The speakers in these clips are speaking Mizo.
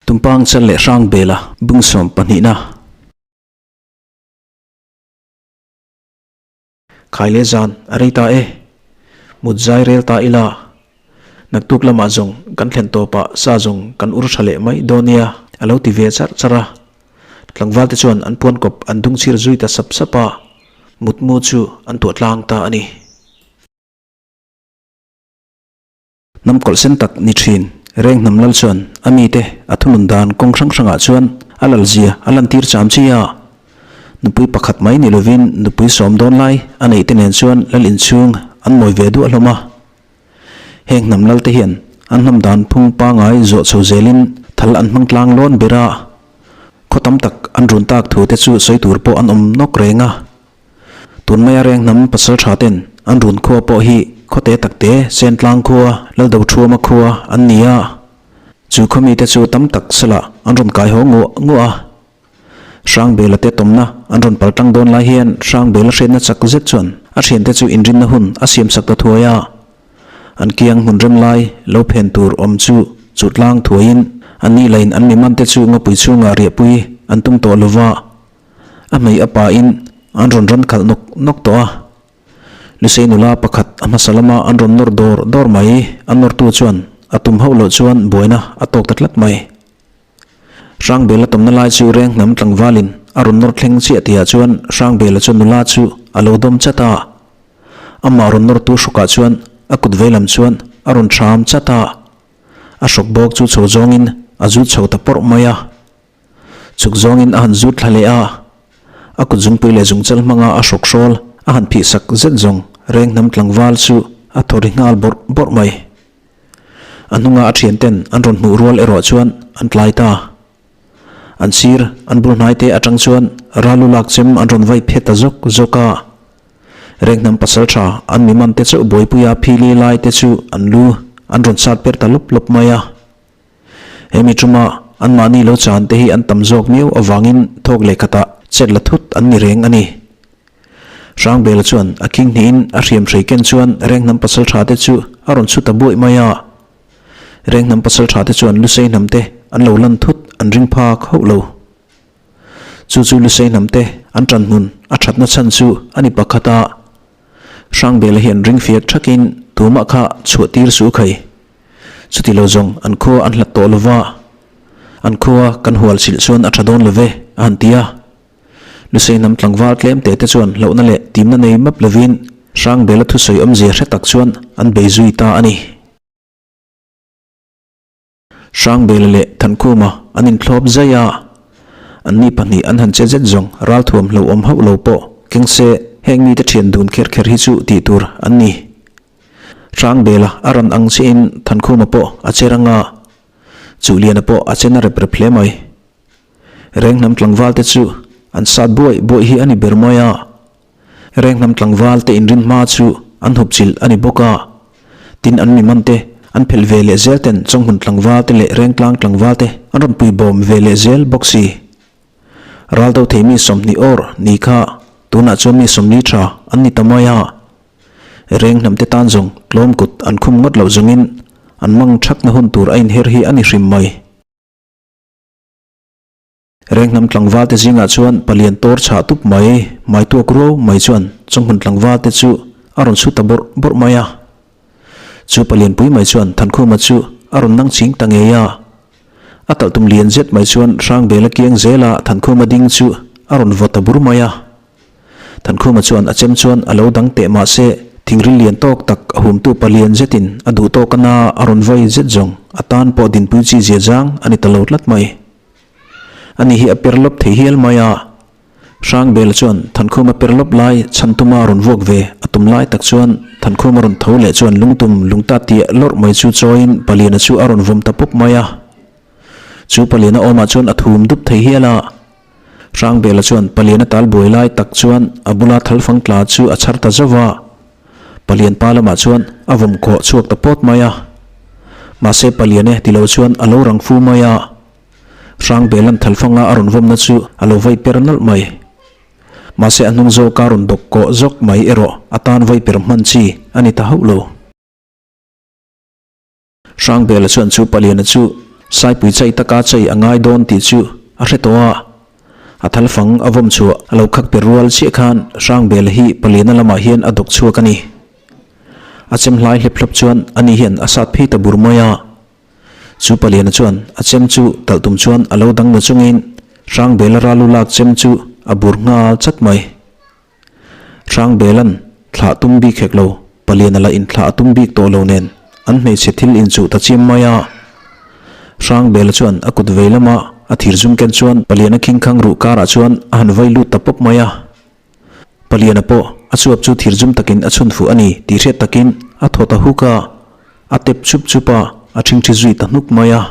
Tumpang chal leh hrang bela bung sawm pahnihna. Khai leh zan a rei ta e. Mut zai rel ta ila. Naktuk lamah zawng kan thlen tawpah sa zawng kan ur tha leh mai dawn nia a lo ti ve charh charh a. Tlangval te chuan an puan kawp an dung chhir zui ta sap sap a. Mutmu chu an tuah tlang ta a ni. Hnam kawlh sen tak ni thin reng hnam lal chuan a mite a thunun dan kawng hrang hrangah chuan a lal zia a lantir cham chi a. Nupui pakhat mai ni lovin nupui sawm dawn lai a neih te nen chuan lal inchhung an mawi ve duah hlawm a. Heng hnam lal te hian an hnam dan phung pangai zawh chho zelin thal an hmang tlang lawn ber a. Khaw tam tak an run tak thu te chu sawi tur pawh an awm nawk reng a. Tun maia reng hnam pasal tha ten an run khua pawh hi khawte takte Sentlang khua, Laldo Thuama khua an ni a. Chu khaw mite chu tam tak salah an rawn kai haw nguah nguah a. Hrangbela te tawmna an rawn pal tang dawn lai hian Hrangbela hriatna chak zet chuan a thiante chu inrinna hun a siamsak ta thuai a. An kiang hmun rem lai lo phen tur awm chu chutlang thuaiin an ni lain an mi mante chu ngawpui chhungah riahpui an tum tawh lova. A hmei a pa in an rawn ran khalh nawk nawk tawh a. Lusei nula pakhat a hmasa lama an rawn nawr dawr dawr mai, a nawrtu chuan a tum hauh loh chuan buaina a tawk ta tlat mai. Hrangbela tawmna lai chu reng hnam tlangvalin a rawn nawr thleng chiah tihah chuan Hrangbela chuan nula chu a lo dawm chat a. Amah rawn nawrtu hrukah chuan a kut veilam chuan a rawn hram chat a. A hruk bawk chu chho zawngin a zut chho ta pawrh mai a. Chuk zawngin a han zut thla leh a, a kut zungpui leh zungchal hmanga a hrawk hrawl a han phih sak zet zawng reng hnam tlangval chu a thaw ri nghal bawrh bawrh mai. A hnunga a thianten an rawn hmuh rual erawh chuan an tlai ta. An sir an bul hnai te atang chuan ral lu lak chem an rawn vai phet ta zawk zawk a. Reng hnam pasal tha an mi man te chauh buaipuia phili lai te chu an lu an rawn sat per ta lawp lawp mai a. Hemi ṭuma anmahni lo chan te hi an tam zawk miau avangin thawk leh khatah chet la thut an ni reng a ni. Hrangbela chuan a khing hnihin a hriam hrei ken chuan Renghnam pasalṭha te chu a rawn chhut ta buaih mai a. Renghnam pasalṭha te chuan Lusei hnam te an lo lan thut an ring phak hauh lo. Chu chu Lusei hnam te an ṭan hmun a ṭhatna chhan chu a ni pakhat a. Hrangbela hian ring fiak ṭhakin tumah kha chhuah tir suh khai. Chuti lo zawng an khua an hlat tawh lova, an khua kan hual chilh chuan a tha dawn love a han ti a. Lusei hnam tlangval tlem te te chuan hlauhna leh timna nei map lovin Hrangbela thusawi awmzia hre tak chuan an bei zui ta a ni. Hrangbela leh Thankhuma an inthlawp zai a, anni pahnih an han che zet zawng ralthuam hlauhawm hauh lo pawh keng se heng mite thian dun kher kher hi chu tih tur an ni. Hrangbela a ran ang chiahin Thankhuma pawh a che rang a, Chuhliana pawh a che na rep rep hle mai. Renghnam tlangval te chu an sat buaih buaih hi a ni ber mai a. Renghnam tlangval te inrin hma chu an hup chilh a ni bawk a. Tin an miman te an phelh ve leh zel ten Chawnghmun tlangval te leh Rengtlang tlangval te an rawn pui bawm ve leh zel bawk si. Ral do thei mi 20 awr ni kha tunah chuan mi 40 tha an ni ta mai a. Reng hnamte tan zawng tlawm kut an khum ngawt loh zawngin an mang thakna hun tur a inher hi a ni hrim mai. Reng hnam tlangvalte zingah chuan palian tawr chhah tup mai, mai tuak ruau mai chuan Chawnghmun tlangvalte chu a rawn chhu ta bawrh bawrh mai a. Chu palian pui mai chuan Thankhuma chu a rawn nang ching ta ngei a. A talhtum lian zet mai chuan Hrangbela kiang zela Thankhuma ding chu a rawn vaw ta bur mai a. Thankhuma chuan a chem chuan a lo dang teh mah se thingril lian tawk tak a humtu palian zetin a duh tawk a na a rawn vai zet zawng a tan pawh dinpui chi zia zang a ni ta lo tlat mai. Ani hi a per lawp thei hial mai a. Hrangbela chuan Thankhuma per lawp lai chhan tuma a rawn vuak ve a tum lai tak chuan Thankhuma rawn tho leh chuan lungtum lungta tiah lawrh mai chu chawiin paliana chu a rawn vawm ta pawp mai a. Chu paliana awmah chuan a thum dup thei hial a. Hrangbela chuan Paliana tal buai lai tak chuan a bula thalfang tla chu a chhar ta zauh a. Palian pa lamah chuan a vawm khawh chhuak ta pawt mai a. Mahse Palian e ti lo chuan a lo rang fu mai a. Hrangbela'n thalfanga a rawn vawmna chu a lo vai per nalh mai. Mahse a hnung zawka rawn dawk kawh zawk mai erawh a tan vai per hman chi a ni ta hauh lo. Hrangbela chuan chu Paliana chu Saipui chai taka chai a ngai dawn tih chu a hre tawh a. A thal fang a vawm chhuah a lo khak per rual chiah khan Hrangbela hi paliana lamah hian a dawk chhuak a ni. A chem hlai hlep hlawp chuan ani hian a sat phei ta bur mai a. Chu paliana chuan a chem chu talh tum chuan a lo dang na chungin Hrangbela ral lu lak chem chu a bur nghal chat mai. Hrangbelan thlah tum bik hek lo, Paliana lah inthlah a tum bik tawh lo nen an hmeichhe thil inchuh ta chiam mai a. Hrangbela chuan a kut vei lama a thir zum ken chuan Paliana khingkhang ruh karah chuan a han vai lut ta pawp mai a. Paliana pawh a chuap chu thir zum takin a chhun fuh a ni tih hriat takin a thaw ta huk a, a tep chup chup a, a ṭhingṭhi zui ta hnuk mai a.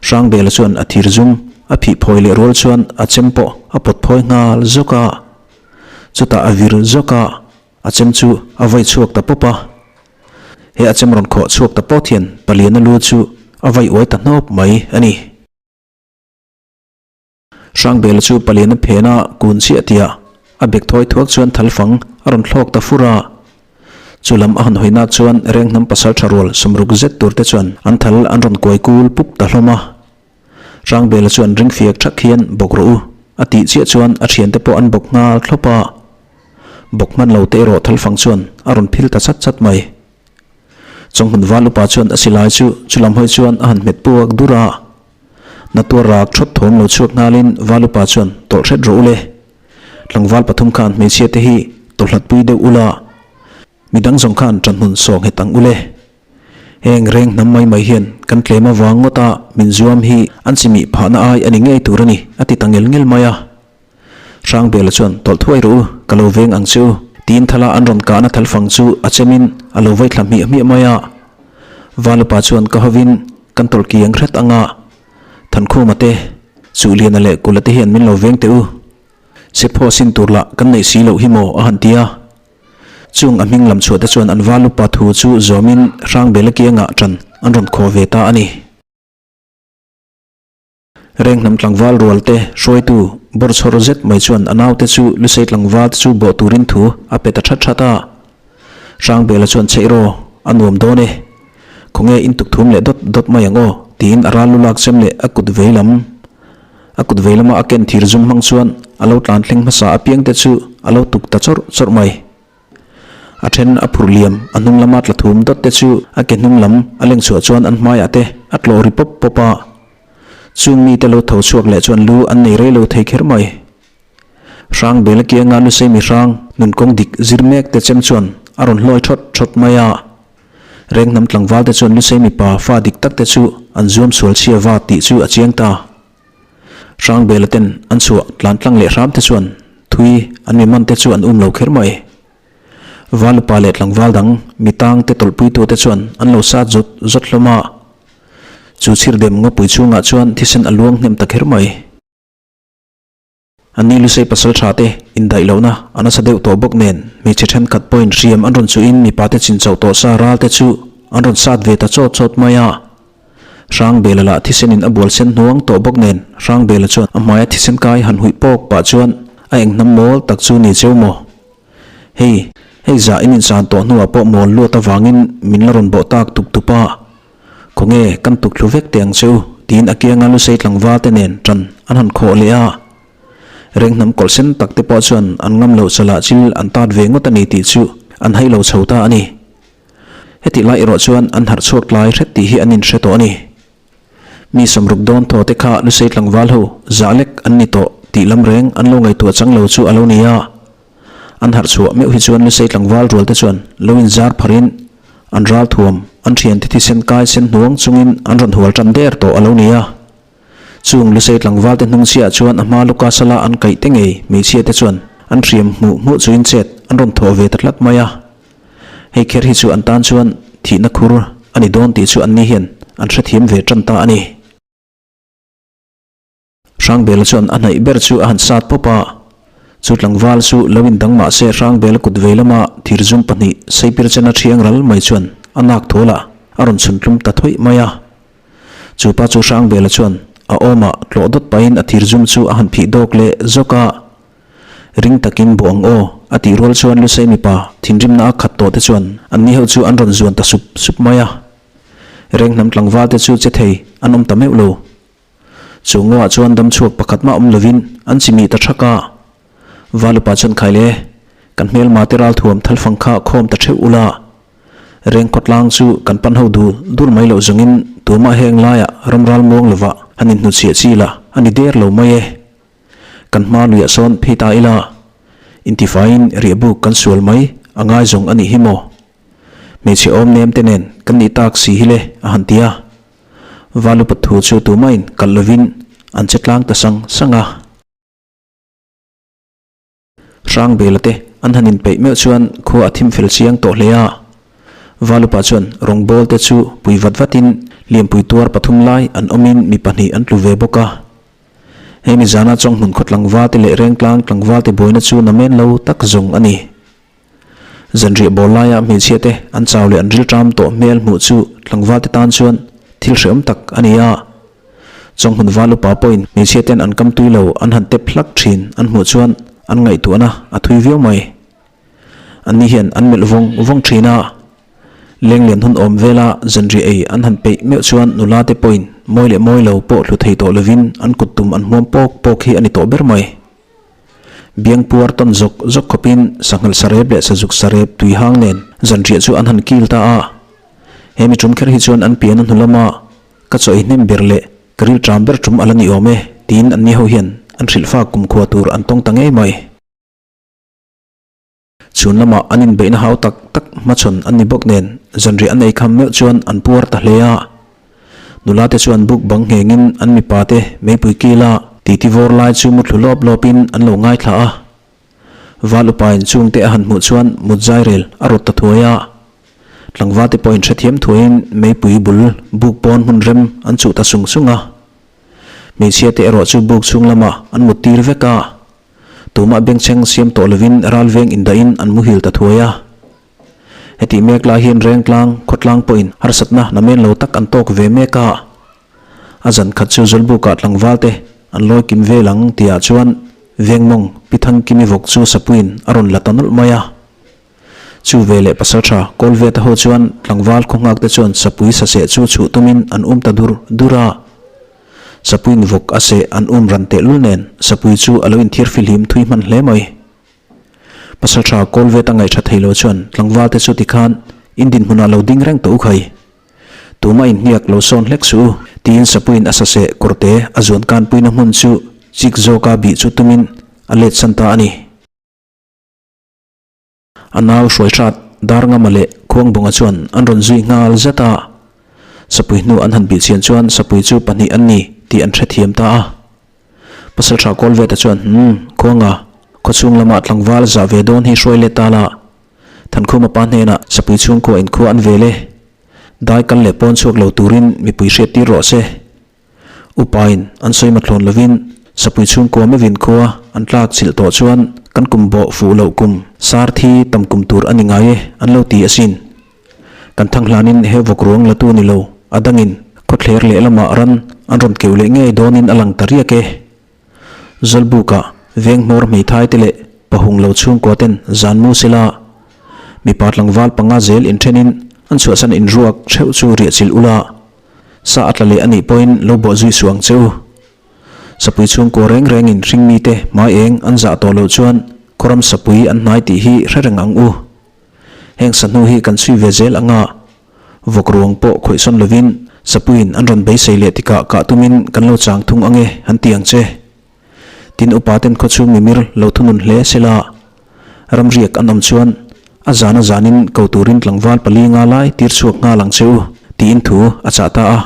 Hrangbela chuan a thir zum a phih phawi leh rual chuan a chem pawh a pawt phawi nghal zawk a, chutah a vir zawk a, a chem chu a vawi chhuak ta pawp a. He a chem rawn khawh chhuak ta pawt hian Paliana lu chu a vawi uai ta hnawp mai a ni. Hrangbela chu Paliana phena kun chiah tihah a bek thawi thuak chuan thalfang a rawn thlawk ta fur a. Chu lam a han hawi nak chuan Renghnam pasal tha rual sawmruk zet tur te chuan an thal an rawn kuai kul pup ta hlawm a. Hrangbela chuan ring fiak thak hian bawk rawh u a tih chiah chuan a thiante pawh an bawk nghal thlawp a. Bawk hman lo te erawh thalfang chuan a rawn phil ta chat chat mai. Chawnghmun val upa chuan a silai chu chu lam hawi chuan a han hmet puak dur a. Na tuar rak thawt thawm lo chhuak nghalin val upa chuan tawlh hret rawh u le. Tlangval pathum khan hmeichhia te hi tawlhlat pui deuh ula, midang zawng khan ṭanhmun saw nghet ang ule. Heng reng hnam mai mai hian kan tlem avang ngawta min zuam hi an chimih phahna ai a ni ngei tur a ni, a ti ta ngel ngel mai a. Hrangbela chuan tawlh thuai rawh u, ka lo veng ang che u, tiin thala an rawn kahna thalfang chu a chemin a lo vaithla hmiah hmiah mai a. Valupa chuan ka hovin kan tawlh kiang hret anga Thankhuma te, Chuhliana leh Kula te hian min lo veng teh u. Sephaw sin tur lah kan neih si loh hi maw a han ti a. Chung a hming lam chhuah te chuan an Valupa thu chu zawmin Hrangbela kiangah ṭan an rawn khaw ve ta a ni. Renghnam tlangval rual te hruaitu bawrchhawr zet mai chuan a naute chu Lusei tlangval te chu bawh turin thu a pe ta that that a. Hrangbela chuan chheih raw, a nuam dawn e. Khawnge in tuk thum leh dawt dawt mai ang aw tiin a ral lu lak chem leh a kut vei lam a kut vei lama a ken thir zum hmang chuan a lo tlan thleng hmasa apiang te chu a lo tuk ta chawrh chawrh mai. A then a phurh liam a hnung lama tla thum dawt te chu a ke hnung lam a leng chhuah chuan an hmaiah te a tlawh ri pawp pawp a. Chung mite lo tho chhuak leh chuan lu an nei rei lo thei kher mai. Hrang bel a kianga Lusei mi hrang nun kawng dik zir mek te chem chuan a rawn hlawi thawt thawt mai a. Renghnam tlangval te chuan Lusei mipa fa dik tak te chu an zuam sual chhia va tih chu a chiang ta. Hrang bela ten an chhuah tlan tlang leh hram te chuan thui an mi man te chu an um lo kher mai. Valupa leh tlangval dang mi tang te tawlhpui tu te chuan an lo sat zawt zawt hlawm a. Chu chhirdem ngawpui chhungah chuan thisen a luang hnem ta kher mai. An ni Lusei pasal tha te indaih lohna a nasa deuh tawh bawk nen hmeichhe thenkhat pawhin hriam an rawn chuhin mipa te chin chauh tawh sa ral te chu an rawn sat ve ta chawt chawt mai a. Hrangbela lah thisenin a bual sen hnuang tawh bawk nen Hrangbela chuan a hmaia thisen kai han huih pawk pah chuan a eng hnam mawl tak chu ni cheu maw? Hei, hei zah in insan tawh hnuah pawh mawl luat avangin min la rawn bawh tak tup tup a. Khawnge kan tuk thlu vek teh ang che u, tiin a kianga Lusei tlangval te nen ṭan an han khawh leh a. Renghnam kawlh sen tak te pawh chuan an ngam loh chalah chil an tat ve ngawt a ni tih chu an hai lo chho ta a ni. Hetih lai erawh chuan an harh chhuak tlai hret tih hi an inhre tawh a ni. Mi sawmruk dawn thaw te kha Lusei tlangval ho zah lek an ni tawh tih lam reng an lo ngaihtuah chang lo chu a lo ni a. An harh chhuah meuh hi chuan Lusei tlangval rual te chuan lo inzar pharin an ral thuam an thiante thisen kai sen hnuang chungin an rawn hual tan der tawh a lo ni a. Chung Lusei tlangval te hnung chiah chuan a hma luka sala an kaih te ngei hmeichhia te chuan an hriam hmuh hmuh chuin chet an rawn thawh ve ta tlat mai a. Hei kher hi chu an tan chuan thihna khur a ni dawn tih chu anni hian an hrethiam ve tan ta a ni. Hrangbela chuan a hnaih ber chu a han sat pawp a, chu tlangval chu lo indang mah se Hrangbela kut vei lama thirzum pahnih seipir chena thiang ral mai chuan a nak thawlah a rawn chhun tlum ta thawih mai a. Chu pa chu Hrangbela chuan a awmah tlawh dawt pahin a thirzum chu a han phih dawk leh zawk a. Ring takin bawh ang aw, a tih rual chuan Lusei mipa thinrimna a khat tawh te chuan anni ho chu an rawn zuan ta sup sup mai a. Renghnam tlangval te chu che thei an awm ta meuh lo. Chu ngaw ah chuan dam chhuak pakhat mah awm lovin an chimih ta thak a. Valupa chuan khai le, kan hmelma te ralthuam thalfang kha khawm ta theuh ula. Reng khawtlang chu kan pan ho dul dul mai loh zawngin tumah heng laiah ram ral muang lovah han inhnuchhiah chi la a ni der lo mai e. Kan hma luiah sawn phei ta ila, intifaiin riahbuk kan sual mai a ngai zawng a nih hi maw? Hmeichhe awm nem te nen kan nih tak si hi le a han ti a. Valupa thu chu tumahin kalh lovin an che tlang ta sang sang a. Hrangbela te an han inpeih meuh chuan khua a thim fel chiang tawh hle a. Valupa chuan rawngbâwl te chu pui vat vatin lianpui tuar pathum lai an awmin mi pahnih an tlu ve bawk a. Hemi zana Chawnghmun khaw tlangval te leh Rengtlang tlangval te buaina chu namen lo tak zawng a ni. Zanriah bâwl laia hmeichhia te an chau leh an rilṭam tawh hmel hmuh chu tlangval te tan chuan thil hrehawm tak a ni a. Chawnghmun val upa pawhin hmeichhia ten an kam tui lo an han tep hlak thin an hmuh chuan an ngaihtuahna a thui viau mai. Anni hian an melh vawng vawng thin a. Lenglian hun awm vela zanriah ei an han peih meuh chuan nula te pawhin mawi leh mawi lo pawh hlu thei tawh lovin an kut tum an hmuam pawk pawk hi a ni tawh ber mai. Biang puar tawn zawk zawk khawpin sanghal sarep leh sazuk sarep tui hang nen zanriah chu an han kil ta a. He mi tum kher hi chuan an pian a hnu lama Ka chaw ei hnem ber leh ka ril ṭam ber ṭum a la ni awm e, tiin anni ho hian an hrilhfak kumkhua tur an tawng ta ngei mai. Chhun lamah an inbeihna hau tak tak hmachhawn an ni bawk nen zanriah an ei kham meuh chuan an puar ta hle a. Nula te chuan buk bang nghengin an mipa te meipui kila titi vawr lai chu muthlu lawp lawpin an lo ngaithla a. Val upain chungte a han hmuh chuan mut zai rel a rawt ta thuai a. Tlangvate pawhin hrethiam thuaiin meipui bul buk pawn hmun rem an chuh ta sung sung a. Hmeichhia te erawh chu buk chhung lamah an mut tir vek a. Tumah bengchheng siam tawh lovin ral veng indahin an muhil ta thuai a. Hetih mek lai hian Rengtlang, Khawtlang pawhin harsatna namen lo tak an tawk ve mek a. A zan khat chu Zawlbukah tlangval te an lawi kim vel ang tihah chuan Vengmawng Pi Thangkimi vawk chu Sapuiin a rawn la ta nawlh mai a. Chu ve leh Pasaltha Kawlveta ho chuan tlangval khaw nghak te chuan Sapui saseh chu chhuh tumin an um ta dur dur a. Sapuiin vawk a seh an um ran tehlul nen Sapui chu a lo inthiar fihlim thui hman hle mai. Pasaltha Kawlveta ngaihṭha thei lo chuan tlangval te chu tikhan in dinhmunah lo ding reng tawh u khai. Tumah inhniak lo sawn hlek suh u, tiin Sapuiin a saseh kawrte a zuan kanpuina hmun chu chik zawka bih chu tumin a let san ta a ni. A nau hruai hrat Darngama leh Khuangbawnga chuan an rawn zui nghal zet a. Sapui hnu an han bih chian chuan Sapui chu pahnih an ni tih an hrethiam ta a. Pasalṭha Kawlveta chuan, Humm, Khuanga, khawchhung lamah tlangval zah ve dawn hi hruai let ta la. Thankhuma pa hnenah Sapui chhungkua inkhua an vel e. Dai kal leh pawn chhuak lo turin mipui hriat tir rawh se. Upain an sawi mathlawn lovin Sapui chhungkua mevin khua an tlak chilh tawh chuan kan kum bawh fuh loh kum sar thi tam kum tur a ni ngai e an lo ti asin. Kan thang hlanin he vawk ruang la tu ni lo a dangin khawthler lehlamah ran an rawn keuh leh ngei dawnin a lang ta riak e. Zawlbukah veng hmawr hmeithai te leh pahung lo chhungkua ten zan mu sela, mipa tlangval panga zel inthenin an chhuahsan inruak theuh chu riahchilh ula, sa a tla leh a nih pawhin lo bawh zui suh ang che u. Sapui chhungkua reng rengin hringmi te hmai eng an zah tawh loh chuan khawram sapui an hnai tih hi hre reng ang u. Heng sahnu hi kan chhui ve zel anga Vawk ruang pawh khawihsawn lovin Sapuiin an rawn beisei leh tikah kah tumin kan lo chang thung ange han ti ang che. Tin upa ten khawchhung mimir lo thunun hle sela ramriak an awm chuan a zan a zanin ko turin tlangval pali nga lai tir chhuak nghal ang che u tiin thu a chah ta a.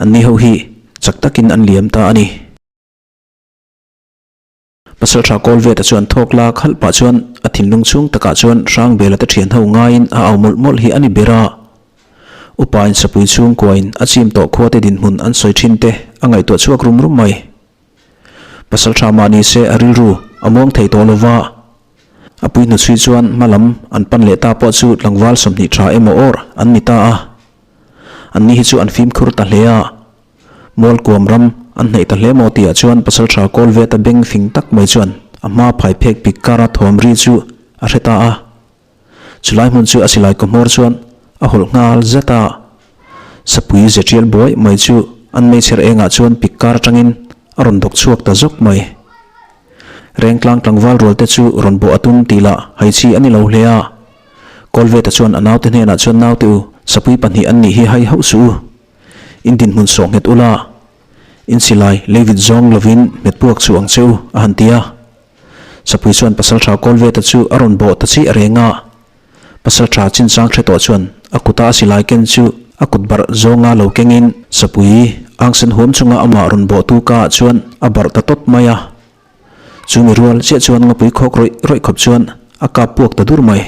Anni ho hi chak takin an liam ta a ni. Pasalṭha Kawlveta chuan thawk la khalh pah chuan a thinlung chhung takah chuan Hrangbela te ṭhian ho ngaiin a au mawlh mawlh hi a ni ber a. Upain sapui chhungkuain a chim tawh khuate dinhmun an sawi ṭhin te a ngaihtuah chhuak rum rum mai. Pasalṭha mah ni se a rilru a muang thei tawh lo va. A pui hnuchhui chuan hma lam an pan leh ta pawh chu tlangval 20 ṭha emaw awr an ni ta a. Anni hi chu an fimkhur ta hle a. Mualkuam ram an hnaih ta hle maw tihah chuan Pasalṭha Kawlveta beng fing tak mai chuan a hma phai phek pik kara thawm ri chu a hre ta a. Chulai hmun chu a silai kaw hmawr chuan a hawlh nghal zet a. Sapui ze tial buai mai chu an meichher engah chuan pik kar atangin a rawn dawk chhuak ta zawk mai. Rengtlang tlangval rual te chu rawn bawh a tum tih lah hai chi a ni lo hle a. Kawlveta chuan a naute hnenah chuan naute u, sapui pahnih an nih hi hai hauh suh u. In dinhmun sawh nghet ula, in silai leivit zawng lovin hmet puak chu ang che u, a han ti a. Sapui chuan pasaltha Kawlveta chu a rawn bawh ta chiah reng a. Pasaltha chinchang hre tawh chuan a kuta a silai ken chu a kut barh zawnga lo kengin sapui angsen huam chunga amah rawn bawhtu ka ah chuan a barh ta tawp mai a. Chu mi rual chiah chuan ngapui khawk rawih rawih khawp chuan a kap puak ta dur mai.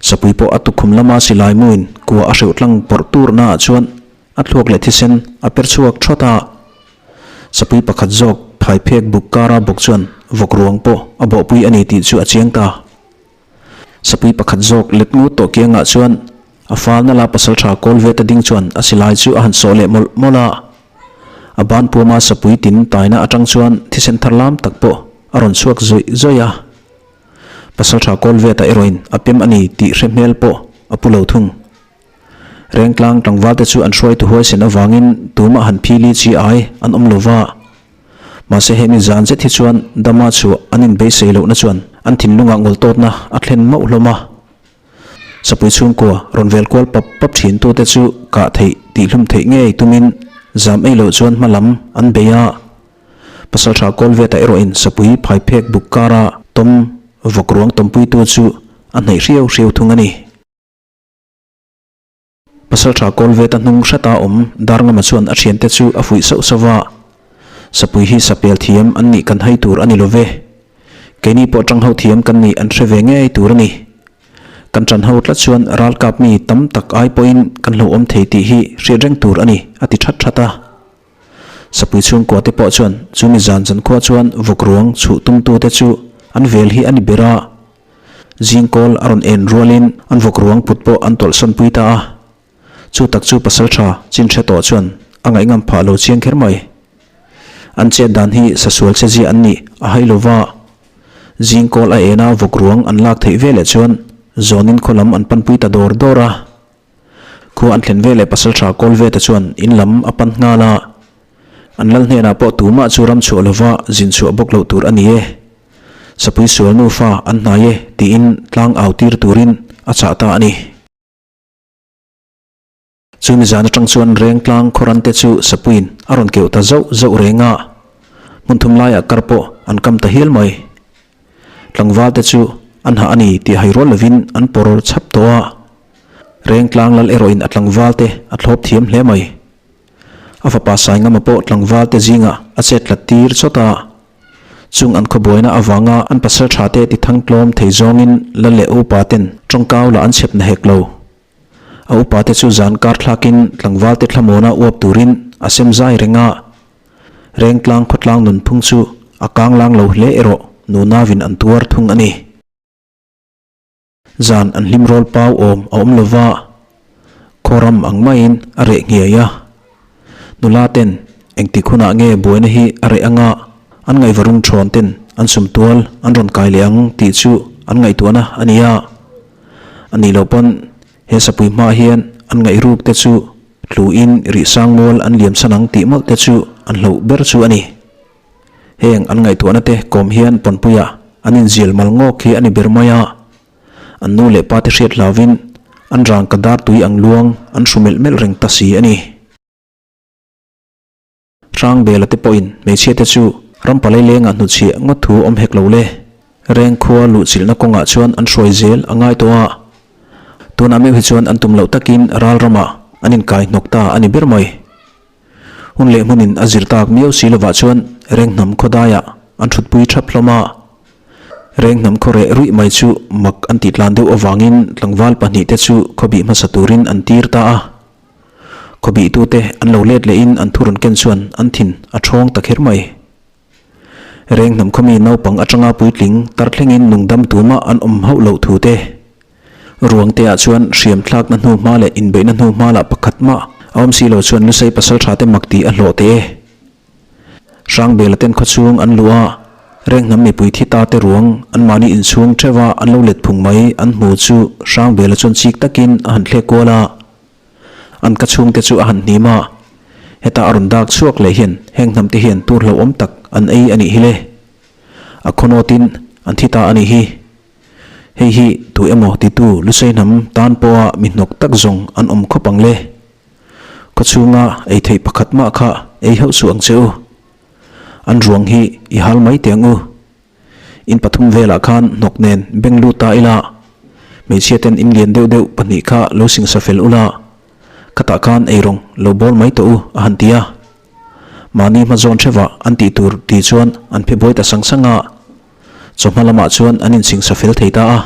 Sapui pawh a tukkhum lama silai muin kua a hreuh tlang pawrh tur naah chuan a thluak leh thisen a per chhuak thawt a. Sapui pakhat zawk phaiphek buk kara bawk chuan vawk ruang pawh a bawhpui a ni tih chu a chiang ta. Sapui pakhat zawk let ngut tawh kiangah chuan a fal nala pasal tha kawl ve ta ding chuan a silai chu a han sawh leh mawlh mawlh a. A ban puama sapui tin taina atang chuan thisen thar lam tak pawh a rawn chhuak zawih zawih a. Pasal tha kawl ve ta erawhin a pem a ni tih hre hmel pawh a pu lo thung. Rengtlang tlangval te chu an hruaitu huaisen avangin tumah han phili chi ai an awm lo va. Mahse hemi zan zet hi chuan dama chhuah an inbeisei lohna chuan an thinlungah ngawltawtna a thlen mauh hlawm a. Sapui chhungkua rawn vel kual pap pap thin tute chu kah theih tihhlum theih ngei tumin zam ei loh chuan hma lam an bei a. Pasaltha Kawlveta erawhin sapui phaiphek buk kara tawm vawk ruang tawmpuitu chu a hnaih hriau hriau thung a ni. Pasalṭha Kawlveta hnung hrata awm Darngama chuan a ṭhiante chu a fuih sauh sauh a, Sapui hi sapel thiam an nih kan hai tur a ni lo ve. Keini pawh ṭangho thiam kan nih an hre ve ngei tur a ni. Kan ṭanho tlat chuan ralkap mi tam tak ai pawhin kan hlauhawm thei tih hi hriat reng tur a ni, a ti ṭhat ṭhat a. Sapui chhungkua te pawh chuan chumi zan zankhua chuan vawk ruang chhuh tumtute chu an vel hi a ni ber a. Zingkawl a rawn en rualin an vawk ruang put pawh an tawlhsawn pui ta a. Chu tak chu pasaltha chin hre tawh chuan a ngaihngam phah lo chiang kher mai. An chet dan hi sasual che zia an nih a hai lo va. Zingkawl a ena vawk ruang an lak theih veleh chuan zawnin khaw lam an panpui ta dawr dawr a. Khua an thlen veleh pasaltha kawl ve ta chuan in lam a pan nghal a. An lal hnenah pawh tumah chu ram chhuah lova zin chhuah bawk loh tur a ni e. Sapui sual nufa an hnai e tiin tlang au tir turin a chah ta a ni. Chumi zan atang chuan Rengtlang khawrante chu Sapuiin a rawn keuh ta zauh zauh reng a, hmun thum laiah kar pawh an kam ta hial mai. Tlangval te chu an hah a ni tih hai rual lovin an pawr chhap tawh a, Rengtlang lal erawhin a tlangval te a thlawp thiam hle mai. A fapa Saingama pawh tlangval te zingah a chet tlat tir chawt a. Chung an khawbuaina avanga an pasal tha te ti thang tlawm thei zawngin lal leh upa ten tawngkau lah an chhep na hek lo. A upa te chu zan kar thlakin tlangval te thlamuana uap turin a sem zai reng a. Rengtlang khawtlang nunphung chu a kanglang lo hle erawh nunavin an tuar thung a ni. Zan an hlim rawl pau awm a awm lova, khaw ram ang maiin a reh nghiai a. Nula ten engtik hunah nge buaina hi a reh anga an ngaihvarung thawn ten an sumtual an rawn kai leh ang tih chu an ngaihtuahna a ni a. A nih loh pawn he sapui hmaah hian an ngaihruk te chu tluin rihsang mual an liam chhan ang tih mawlh te chu an hloh ber chu a ni. Heng an ngaihtuahna te kawm hian pawnpuiah an inzial mal ngawk hi a ni ber mai a. An nu leh pa te hriat hlauvin an rangka dar tui ang luang an hru melh melh reng ta si a ni. Hrangbela te pawhin hmeichhia te chu rampalai lengah hnuchhiah ngawt thu awm hek lo le. Rengkhua luhchilhna kawngah chuan an hruai zel a ngai tawh a. Tunah meuh hi chuan an tum loh takin ral ramah an inkai hnawk ta a ni ber mai. Hun leh hmunin a zir tak miau si lovah chuan Renghnam khawdaiah an thutpui thap hlawm a. Renghnam khaw reh ruih mai chu mak an tih tlan deuh avangin tlangval pahnihte chu khawbih hmasa turin an tir ta a. Khawbihtute an lo let lehin an thu rawn ken chuan an thin a thawng ta kher mai. Renghnam khawmi naupang atanga puitling tar thlengin nungdam tumah an awm hauh loh thu te Ruangte ah chuan hriam thlakna hnu hma leh inbeihna hnu hma lah pakhat mah a awm si lo chuan Lusei pasal tha te mak tih a hlawh teh e. Hrangbela ten khawchhung an luh a, Renghnam mipui thi ta te ruang anmahni inchhung theuh a an lo let phung mai an hmu chu Hrangbela chuan chik takin a han thlek kual a. An ka chhungte chu a han hnim a, heta a rawn dak chhuak leh hian heng hnamte hian tur hlauhawm tak an ei a nih hi le. A khawnawtin an thi ta a nih hi. Hei hi tu emaw titu Lusei hnam tan pawha mi hnawk tak zawng an awm khawp ang le. Khawchhunga ei theih pakhat mah kha ei hauh suh ang che u. An ruang hi i hal mai teh ang u. In pathum velah khan hnawk nen beng lut ta ila, hmeichhia ten in lian deuh deuh pahnih kha lo singsa fel ula, khatah khan eirawng lo bawl mai tawh u a han ti a. Mahni hmazawn hrevah an tih tur ti chuan an phe buai ta sang sang a, chawhma lamah chuan an insingsa fel thei ta a.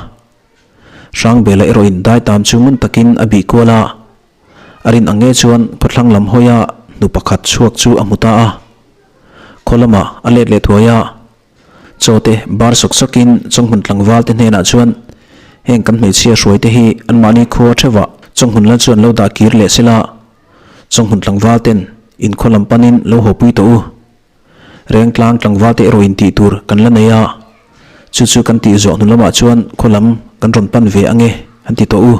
Hrangbela erawhin dai tam chu ngun takin a bih kual a, a rin ang nge chuan khawthlang lam hawia nu pakhat chhuak chu a hmu ta a. Khaw lamah a let leh thuai a, chaw te bar sawk sawkin Chawnghmun tlangval te hnenah chuan heng kan hmeichhia hruai te hi anmahni khua theuhah Chawnghmun lal chuan lo dah kir leh sela, Chawnghmun tlangval ten in khaw lam panin lo haw pui tawh u. Rengtlang tlangval te erawh in tih tur kan la nei a, chu chu kan tih zawh hnu lamah chuan khaw lam kan rawn pan ve ange an ti tawh u.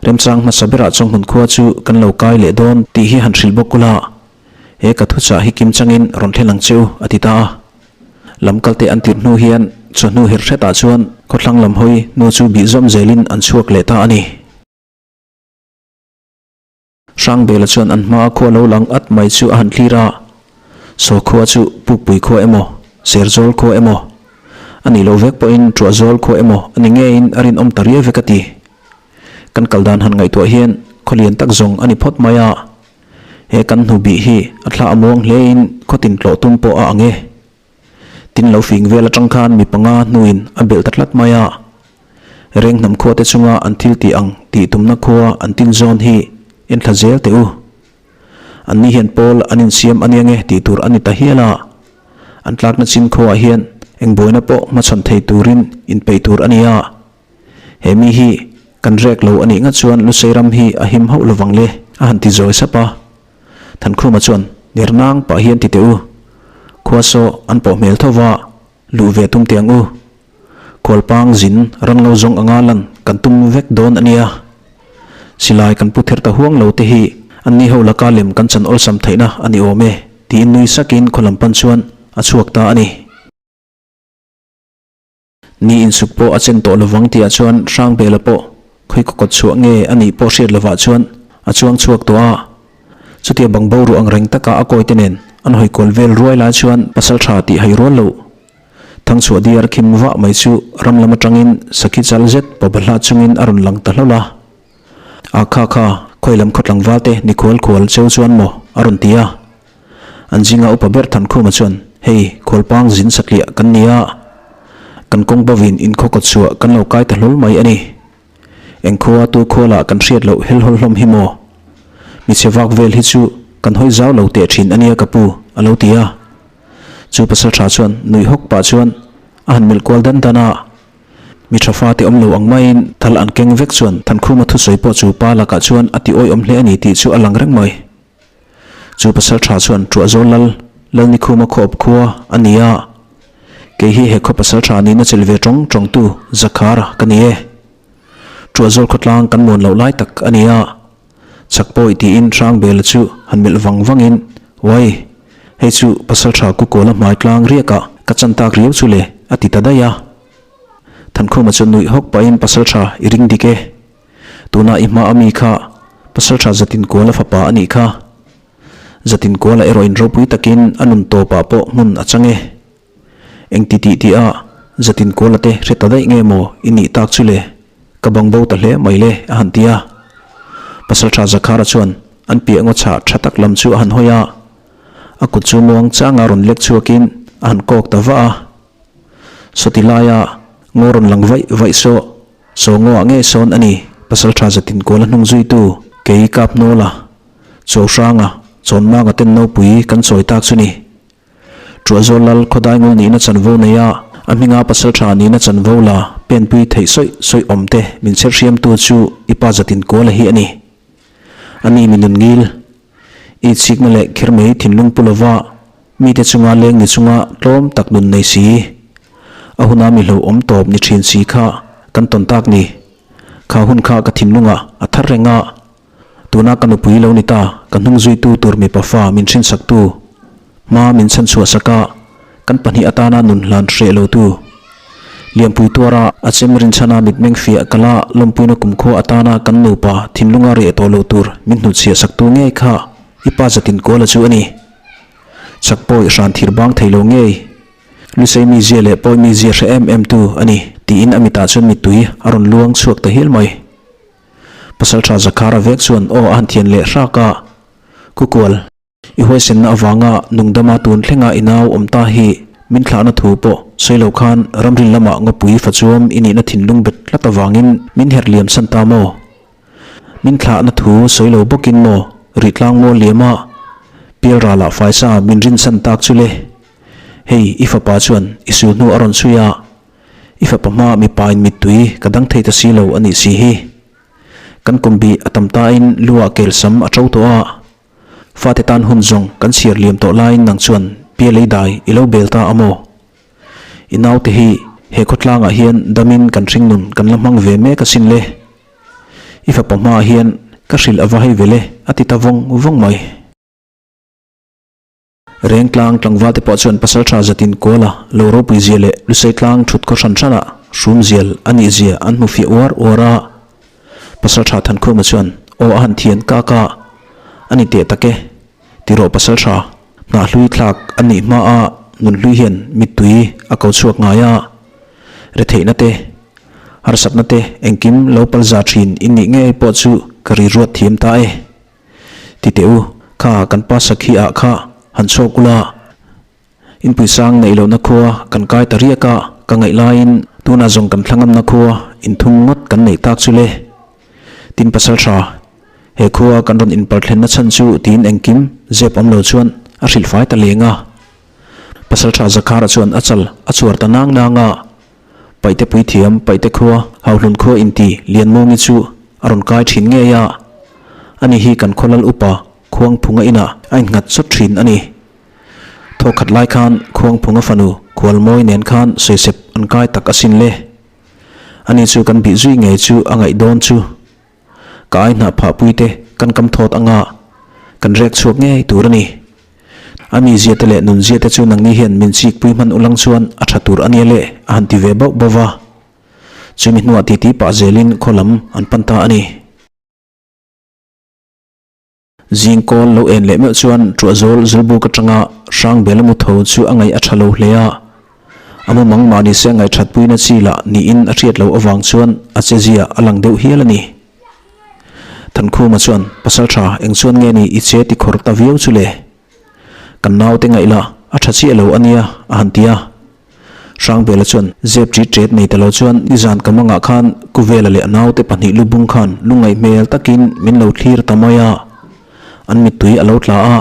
Remchang hmasa berah Chawnghmun khua chu kan lo kai leh dawn tih hi han hrilh bawk ula, He ka thuchah hi kim changin rawn thlen ang che u, a ti ta a. Lam kalte an tirh hnu hian chawhnu her hretah chuan khawthlang lam hawi hnu chu bih zawm zelin an chhuak leh ta a ni. Hrangbela chuan an hmaa khua lo lang at mai chu a han thlir a, Saw khua chu Pukpui khua emaw, Serzawl khua emaw, a nih loh vek pawhin Tuahzawl khua emaw a ni ngeiin a rinawm ta riau vek a ti. Kan kal dan han ngaihtuah hian khaw lian tak zawng a ni phawt mai a. He kan hnu bih hi a thla a muang hlein khawtin tlawh tum pawh a ang e. Tin lo fing vel atang khan mi panga hnuin a belh ta tlat mai a. Reng hnam khua te chunga an thil tih ang tih tumna khua an tin zawn hi en thla zel teh u. An ni hian pawl an insiam a nia nge tih tur a ni ta hial a. An tlakna chin khuaah hian eng buaina pawh hmachhawn thei turin inpeih tur a ni a. He mi hi kan rek lo a nih ngat chuan Lusei ram hi a him hauh lovang le, a han ti zawi sap a. Thankhuma chuan ner nang pah hian ti teh u, khua saw an pawh hmel tho va, luh ve tum teh ang u. Khualpang zin ran lo zawng anga lan kan tum vek dawn a nia. Silai kan pu ther ta huang lo te hi an ni ho laka lem kan chan awlsam theihna a ni awm e, tiin nui sakin khaw lam pan chuan a chhuak ta a ni. Ni insuk pawh a chen tawh lovang tihah chuan Hrangbela pawh khawi kaw kawt chhuah nge a nih pawh hriat lovah chuan a chuang chhuak tawh a. Chutia bangbo ruh ang reng taka a kawite nen an hawi kual vel ruai lai chuan pasal tha tih hai rual loh Thangchhuah diar khim vah mai chu ram lam atangin sakhi chal zet pawbahla chungin a rawn lang ta hlawlh a. A kha kha, khawi lam khaw tlangval te ni khual khual cheu chuan maw? a rawn ti a. An zinga upa ber Thankhuma chuan, Hei, khualpang zin satliah kan ni a, kan kawng bovin inkhaw kawt chhuah kan lo kai ta hlawl mai a ni. Eng khua tu khua lah kan hriat loh helhawl hlawm hi maw? Mi chhe vak vel hi chu kan hawi zau lo teh thin a nia ka pu, a lo ti a. Chu pasal tha chuan nuih hawk pah chuan a han melh kual dan dan a. Mi tha fate awm lo ang maiin thal an keng vek chuan Thankhuma thusawi pawh chu pa lakah chuan a ti awihawm hle a ni tih chu a lang reng mai. Chu pasal tha chuan Tuahzawl lal, Lalnikhuma khaw awp khua a ni a, kei hi he khaw pasal tha nihna chel ve tawng tawngtu Zakhara ka ni e. Tuahzawl khawtlang kan muan loh lai tak a ni a, chak pawi tiin Hrangbela chu han melh vang vangin, Uai, hei chu pasal tha Kukawla hmai tlang riakah ka chan tak riau chu le, a ti ta daih a. Thankhuma chu nuih hawk pahin pasal tha i ring dik e. Tuna i hma a mi kha Pasaltha Zatinkuala fapa a nih kha. Zatinkuala erawh in ropui takin a nun tawpah pawh hmun a chang e. Eng ti tih tih a Zatinkuala te hre ta daih nge maw i nih tak chu le, ka bang bo ta hle mai le a han ti a. Pasaltha Zakhara chuan an piah ngaw chhah tha tak lam chu a han hawi a, a kut chu muang changa rawn lek chhuakin a han kawk ta vah a. Sawti laia ngaw rawn lang vaih vaih saw Saw ngaw ah ngei sawn a ni, Pasaltha zatin kual a hnung zuitu kei kap nawl a, Chaw hranga chawnmanga ten nopui kan chawi tak chu ni. Tuahzawl lal khawdai ngul nihna chanvo nei a, a hminga Pasaltha nihna chanvo la penpui theih sawi sawi awm te min chher hriamtu chu i pa zatin kuala hi a ni. A ni mi nun ngil, i chikna leh kher mai thinlung pu lova mite chunga leng ni chunga tlawm tak nun nei si, a huna mi hlauhawm tawp ni thin si kha kan tawn tak ni. Kha hun kha ka thinlungah a thar reng a. Tuna ka nupui lo ni ta, ka hnung zuitu tur mipa fa min hrinsaktu, hma min chhanchhuahsak a, kan pahnih atana nun hlan hreh lotu. Lianpui tuara a chem rinchhana mitmeng fiah kala lawmpuina kumkhua atana kan nupa thinlunga reh tawh lo tur min hnutchhiahsaktu ngei kha i pa zatin kuala chu a ni. Chak pawi hran thir bang thei lo ngei. Lusei mizia leh pawi mizia hre em em tu a ni tiin a mitah chuan mittui a rawn luang chhuak ta hial mai. Pasaltha Zakhara vek chuan aw a han thian leh hrak a, Kukual, i huaisenna avanga nungdama tun thlenga i nau awm ta hi min thlahna thu pawh sawi lo khan ramrin lamah ngawpui fachuam i nihna thinlung bet tlat avangin min herh liam san ta maw? Min thlahna thu sawi lo bawkin maw rihtlang maw liama pialralah faisa min rinsan tak chu le? Hei i fapa chuan i sul hnu a rawn chhui a, I fapa hma mipa in mittui ka dang thei ta si lo a nih si hi. Kan kum bih a tam tain lu ah kel sam a to tawh a. Fate tan hun zawng kan chhiar liam tawh laiin nang chuan pialei dai i lo bel ta a maw? I naute hi he khawtlang ah hian damin kan hringnun kan la hmang ve mek asin le. I fapa hma ah hian ka hrilh a va hei ve le a ti ta vawng vawng mai. Rengtlang tlangval te pawh chuan pasaltha zatin kuala lo ropui zia leh lusei tlang thut khaw hran hranah hrum zial a nih zia an hmu fiah uar uar a. Pasaltha Thankhuma chuan, Aw a han thian kak a, a ni teh tak e, ti rawh pasaltha, hnah hlui thlak a nih hma a nun hlui hian mittui a ko chhuak ngai a, retheihna te, harsatna te engkim lo palza thin in nih ngei pawh chu ka ri ruat thiam ta e. Ti teh u, kha kan pa sakhi ah kha han chhuak ula, inpui sang neih lohna khua kan kai ta riak a, ka ngaih laiin tunah zawng kan thlangamna khua inthum ngawt kan neih tak chu le. Tin pasal tha, he khua kan rawn inpalthlenna chhan chu tiin engkim zep awm lo chuan a hrilh fai ta leng a. Pasal tha Zakhara chuan a chal a chuar ta nang nang a. Paihte puithiam, Paihte khua, Hauhlun khua inti Lianmungi chu a rawn kai thin ngei a. Ani hi kan khaw lal upa Khuangphunga inah a innghat chawt thin a ni. Thawkhat lai khan Khuangphunga fanu Khualmawi nen khan sawisep an kai tak asin le. Ani chu kan bih zui ngei chu a ngaih dawn chu. Ka ai hnah phah puite kan kam thawt anga kan rek chhuak ngei tur a ni. A mizia te leh nunzia te chu nangni hian min chik pui hman ulang chuan a tha tur a nia le a han ti ve bauh bauh va. Chumi hnuah titi pah zelin khaw lam an pan ta a ni. Zing kawl lo en leh meuh chuan Ṭuahzawl Zulbuk aṭanga Hrangbela mu tho chu a ngaih a ṭha lo hle a. A mumang mah ni se a ngaihṭhat puina chi lah niin a hriat loh avang chuan a che zia a lang deuh hial a ni. Thankhuma chuan, Pasalṭha, eng chuan nge ni i che ti khawr ta viau chu le? Kan naute ngaih lah a ṭha chiah lo a nia, a han ti a. Hrangbela chuan zep ṭi ṭet nei ta lo chuan nizan ka mangah khan Kuvela leh a naute pahnih lubung khan lungngaih hmel takin min lo thlir ta mai a, an mittui a lo tla a,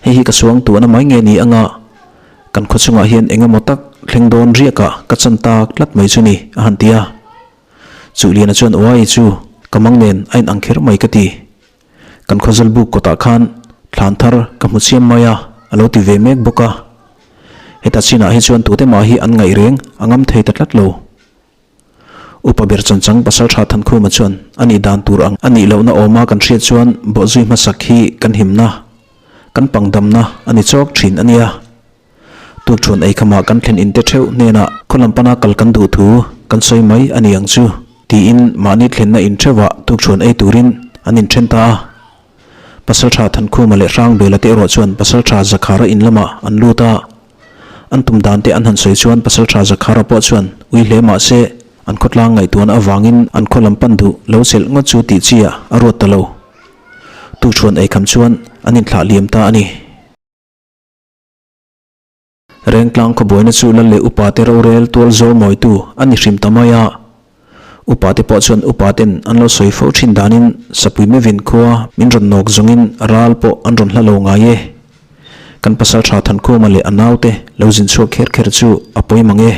hei hi ka suang tuahna mai nge ni anga kan khaw chungah hian eng emaw tak thleng dawn riakah ka chan tak tlat mai chu ni a han ti a. Chuhliana chuan uai chu ka mang nen a inang kher mai ka ti. Kan khawzal buk kawtah khan thlan thar ka hmu chiam mai a, a lo ti ve mek bawk a. Heta chinah hi chuan tute mah hi an ngaih reng a ngam thei ta tlat lo. Upa ber chanchang Pasaltha Thankhuma chuan a nih dan tur ang a nih lohna awma kan hriat chuan bawhzui hmasak hi kan himna, kan pangdamna a ni chawk thin a nia. Tukṭhuan ei khamah kan thlen inte ṭheuh hnenah khawlam pana kal kan duh thu kan sawi mai a ni ang chu, tiin mahni thlenna in ṭheuhah tukṭhuan ei turin an inṭhen ta a. Pasalṭha Thankhuma leh Hrangbela te erawh chuan Pasalṭha Zakhara in lamah an lut a. An tum dan te an han sawi chuan Pasalṭha Zakhara pawh chuan ui hle mah se an khawtlang ngaihtuahna avangin an khawlam pan duh lo chelh ngawt chu tih chi ah a ruat ta lo. Tukṭhuan ei kham chuan an inthlah liam ta a ni. Rengtlang khawbuaina chu lal leh upa te rorel tual zawl mawitu a ni hrim ta mai a. Upa te pawh chuan upa ten an lo sawi fo thin danin sapui mevin khua min rawn nawk zawngin ral pawh an rawn hla lo ngai e. Kan pasaltha Thankhuma leh a naute lo zin chhuak kher kher chu a pawi mang e.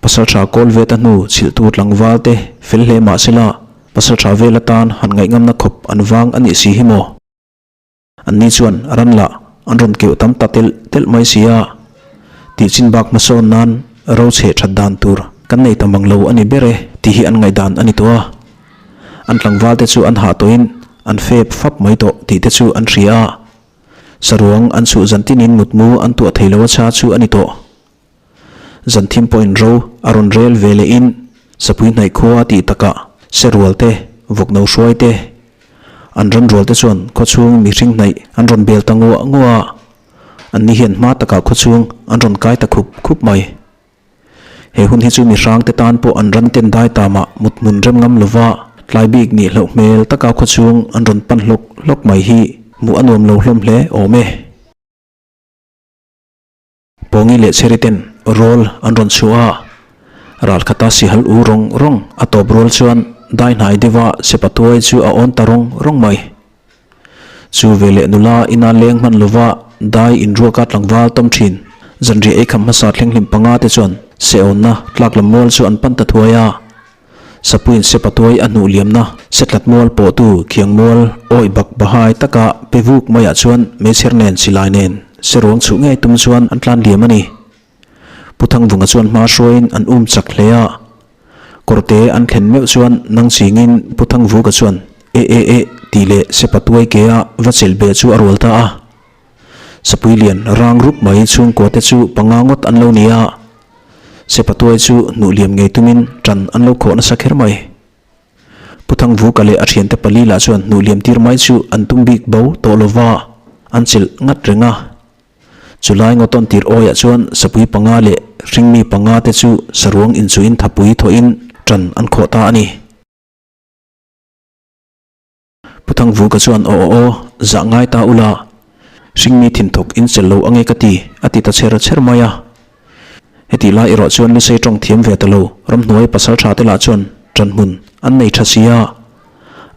Pasaltha kawl ve ta hnu chhilhtu tlangval te fel hle mahsela pasaltha vel atan han ngaihngamna khawp an vang a nih si hi maw? Anni chuan ran lah an rawn keuh tam ta telh telh mai si a, tihchin bak hmasawn nan ro chheh that dan tur kan nei ta mang lo a ni ber e tih hi an ngaihdan a ni tawh a. An tlangval te chu an hah tawhin an fep fap mai tawh tih te chu an hria a. Saruang an chhuh zan tinin mutmu an tuah thei lo a cha chu a ni tawh. Zan thim pawhin ro a rawn rel ve lehin sapui hnaih khua tih takah serual te, vawkno hruai te, an ran rual te chuan khawchhung mihring hnaih an rawn bel ta nguah nguah a, anni hian hma takah khawchhung an rawn kai ta khup khup mai. He hun hi chu mihrang te tan pawh an ran ten dai ta mah mut hmun rem ngam lova tlai bik nih hlauh hmel taka khawchhung an rawn pan hlawk hlawk mai hi hmuh a nuam lo hlawm hle awm e. Pawngi leh Chheri ten rawl an rawn chhuah a, ral khata sihal u rawng rawng a tawp rual chuan dai hnai deuha sepa tuai chu a awn ta rawng rawng mai. Chu veleh nula ina leng hman lova dai inruaka tlangval tawm thin zanriah ei kham hmasa thlenghlim panga te chuan seawnna tlak lam mual chu an pan ta thuai a. Sapuiin sepa tuai a hnuh liamna setlat mual pawhtu khiang mual awih bak bahai taka pe vuk maiah chuan meichher nen silai nen seruang chhuh ngei tum chuan an tlan liam a ni. Pu Thangvunga chuan hma hruaiin an um chak hle a. Kawrte an thlen meuh chuan nang chingin Pu Thangvuka chuan e e e tih leh sepa tuai ke a va chelh beh chu a rual ta a. Sapui lian rang rup mai chhungkua te chu panga ngawt an lo ni a. Sepa tuai chu hnuh liam ngei tumin ṭan an lo khawh nasa kher mai. Pu Thangvuka leh a thiante pali lah chuan hnuh liam tir mai chu an tum bik bo tawh lova an chelh ngat reng a. Chulai ngawtawn tir awiah chuan sapui panga leh hringmi panga te chu saruang inchuhin thapui thawhin ṭan an khawh ta a ni. Pu Thangvuka chuan aw aw aw, zah ngai ta ula, hringmi thinthawk in chelh lo ange ka ti, a ti ta chher chher mai a. Hetih lai erawh chuan Lusei tawng thiam ve ta lo, ramhnuai pasal tha te lah chuan ṭanhmun an nei tha si a,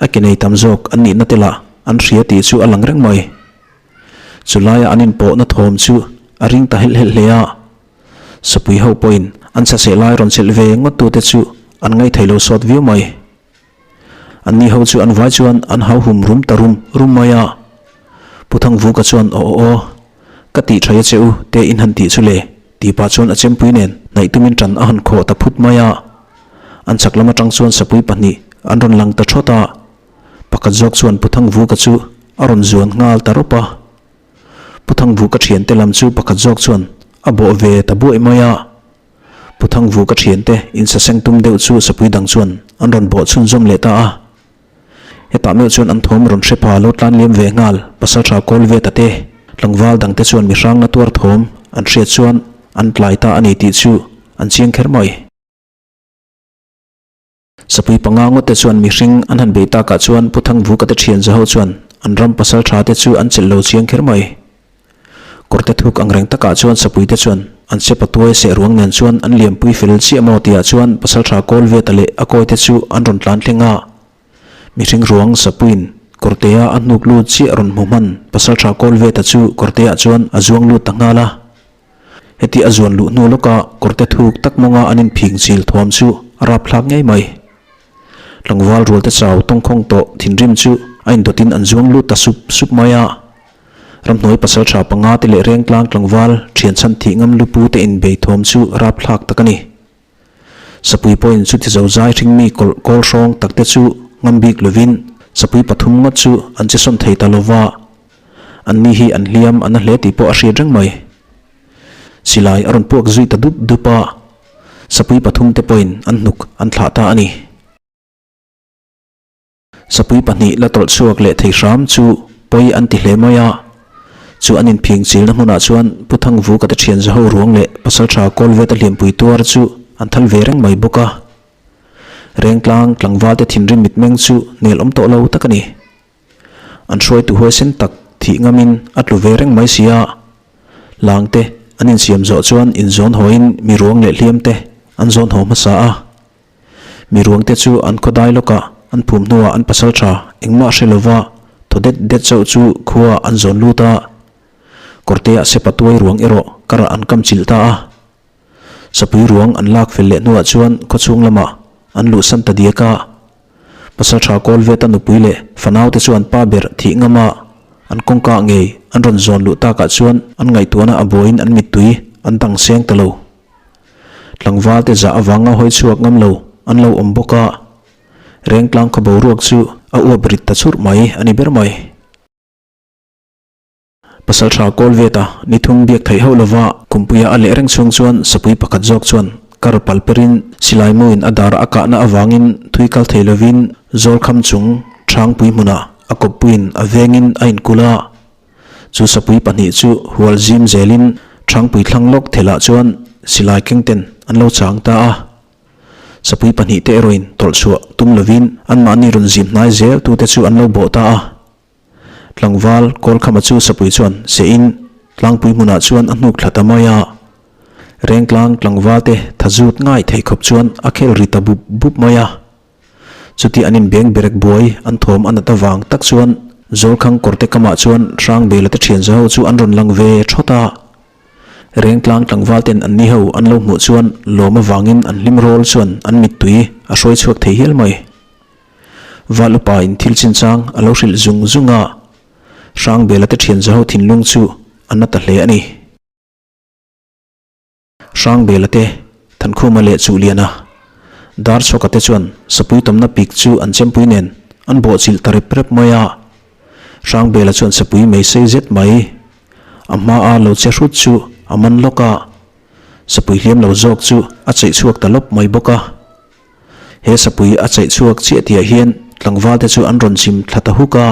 a ke nei tam zawk an nihna te lah an hria tih chu a lang reng mai. Chu laia an inpawhna thawm chu a ring ta helh helh hle a, sapui ho pawhin an chhaseh lai rawn chelh ve ngawt tute chu an ngaithei lo sawt viau mai. Anni ho chu an vai chuan an hau hum rum ta rum rum mai a. Pu Thangvuka chuan aw aw aw, ka tih thaih a che u te in han tih chu le tih pah chuan a chempui nen hnaih tumin ṭan a han khawh ta phut mai a. An chak lam aṭang chuan sapui pahnih an rawn lang ta ṭhawt a. Pakhat zawk chuan Pu Thangvuka chu a rawn zuan nghal ta rawp a. Pu Thangvuka thiante lam chu pakhat zawk chuan a bawh ve ta buaih mai a. Pu Thangvuka thiante insaseng tum deuh chu sapui dang chuan an rawn bawh chhunzawm leh ta a. Hetah meuh chuan an thawm rawn hre pha lo tlan liam ve nghal pasaltha kawl ve ta te, tlangval dangte chuan mihrangna tuar thawm an hriat chuan an tlai ta a ni tih chu an chiang kher mai. Sapui panga ngawt te chuan mihring an han bei takah chuan Pu Thangvuka te thian zaho chuan an ram pasal tha te chu an chelh lo chiang kher mai. Kawrte thuk ang reng takah chuan sapui te chuan an sepa tuai seh ruang nen chuan an liampui fel chiah maw tihah chuan pasal tha kawl ve ta leh a kawi te chu an rawn tlan thleng a. Mihring ruang sapuiin kawrtea a hnuk lut chiah rawn hmu hman pasal tha kawl ve ta chu kawrteah chuan a zuang lut ta nghal a. Heti a zuan luh hnu lawka kawrte thuk tak mawnga an inphing chil thuam chu a rapthlak ngei mai. Tlangval rualte chau tawngkhawng tawh thinrim chu a indawtin an zuang lut ta sup sup mai a. Ramhnuai pasaltha panga te leh Rengtlang tlangval thian chhan thih ngam lupu te inbei thuam chu rapthlak tak a ni. Sapui pawhin chuti zo zai hringmi kawlh kawl hrawng takte chu ngam bik lovin sapui pathum ngawt chu an che sawn thei ta lova, anni hi an hliam a na hle tih pawh a hriat reng mai. Silai a rawn puak zui ta dup dup a, sapui pathum te pawhin an hnuk an thlah ta a ni. Sapui pahnih la tawlh chhuak leh thei hram chu pawi an ti hle mai a. Chu an inphing chilna hmunah chuan Pu Thangvuka te thian zaho ruang leh Pasaltha Kawlveta hliampui tuar chu an thal ve reng mai bawk a. Rengtlang tlangvalte thinrim mitmeng chu nel awm tawh lo tak a ni. An hruaitu huaisen tak thih ngamin a tlu ve reng mai si a. Langte an insiam zawh chuan inzawn hawiin mi ruang leh hliamte an zawn haw hmasa a. Mi ruangte chu an khaw dai lawkah an phum hnuah an pasal tha engmah hre lova thaw det det chauh chu khuaah an zawn lut a. Kawrteah sepa tuai ruang erawh karah an kam chilh ta a. Sapui ruang an lak fel leh hnuah chuan khawchhung lamah an luhsan ta diak a. Pasal tha kawl veta nupui leh fanaute chuan pa ber thih ngama an kawngka ngei an rawn zawn luh takah chuan an ngaihtuahna a buaiin an mittui an dang seng ta lo. Tlangval te zah avanga hawi chhuak ngam lo an lo awm bawk a, Rengtlang khaw boruak chu a uap rit ta churh mai a ni ber mai. Pasalṭha kawl ve ta ni thum biak theih hauh lova kumpuia a leh reng chhung chuan sapui pakhat zawk chuan kar pal perin silai muin a dar a kahna avangin thui kal thei lovin zawlkham chung ṭhangpui hmunah a kawppuiin a vengin a inkulh a. Chu sapui pahnih chu hual zim zelin ṭhangpui thlang lawk thelah chuan silai kengten an lo chang ta a. Sapui pahnihte erawhin tawlh chhuah tum lovin anmahni rawn zim hnai zel tute chu an lo bawh ta a. Tlangval Kawlkhama chu sapui chuan sehin tlangpui hmunah chuan a hnuk thla ta mai a. Rengtlang tlangvalte tha zut ngai thei khawp chuan a khel ri ta bup bup mai a. Chuti an inbeng berek buai an thawm a nat avang tak chuan Zawlkhang kawrte kamah chuan Hrangbela te thian zaho chu an rawn lang ve thawt a. Rengtlang tlangval ten an ni ho an lo hmuh chuan lawm avangin an hlim rawl chuan an mittui a hruai chhuak thei hial mai. Val upa in thil chinchang a lo hrilh zung zung a, Hrangbela te thian zaho thinlung chu a na ta hle a ni. Hrangbela te, Thankhuma leh Chuhliana, Darchhawka te chuan sapui tawmna pik chu an chempui nen an bawhchilh ta rep rep mai a. Hrangbela chuan sapui mei sei zet mai a hmaa lo che hrut chu a man lawk a, sapui hliam lo zawk chu a cheih chhuak ta lawp mai bawk a. He sapui a cheih chhuak chiah tihah hian tlangval te chu an rawn chim thla ta huk a,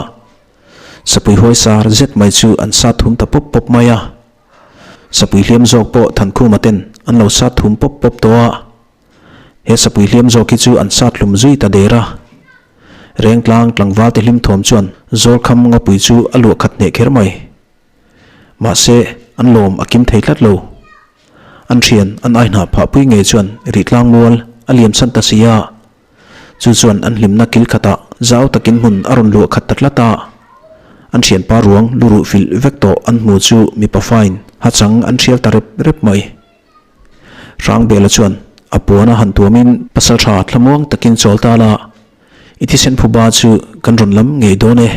sapui huaisar zet mai chu an sat thum ta pawp pawp mai a. Sapui hliam zawk pawh Thankhuma ten an lo sat thum pawp pawp tawh a, he sapui hliam zawk hi chu an sat hlum zui ta der a. Rengtlang tlangvalte hlim thawm chuan Zawlkham ngawpui chu a luah khat hneh kher mai. Mahse, an lawm a kim thei tlat lo. An thian an ai hnah phah pui ngei chuan Rihtlang mual a liam chhan ta si a. Chu chuan an hlimna kil khatah zau takin hmun a rawn luah khat ta tlat a. An thianpa ruang luruh filh vek tawh an hmu chu mipa fain hachang an thial ta rep rep mai. Hrangbela chuan a puana han tuamin pasaltha thlamuang takin chawl ta la, i thisen phuba chu kan rawn lam ngei dawn e.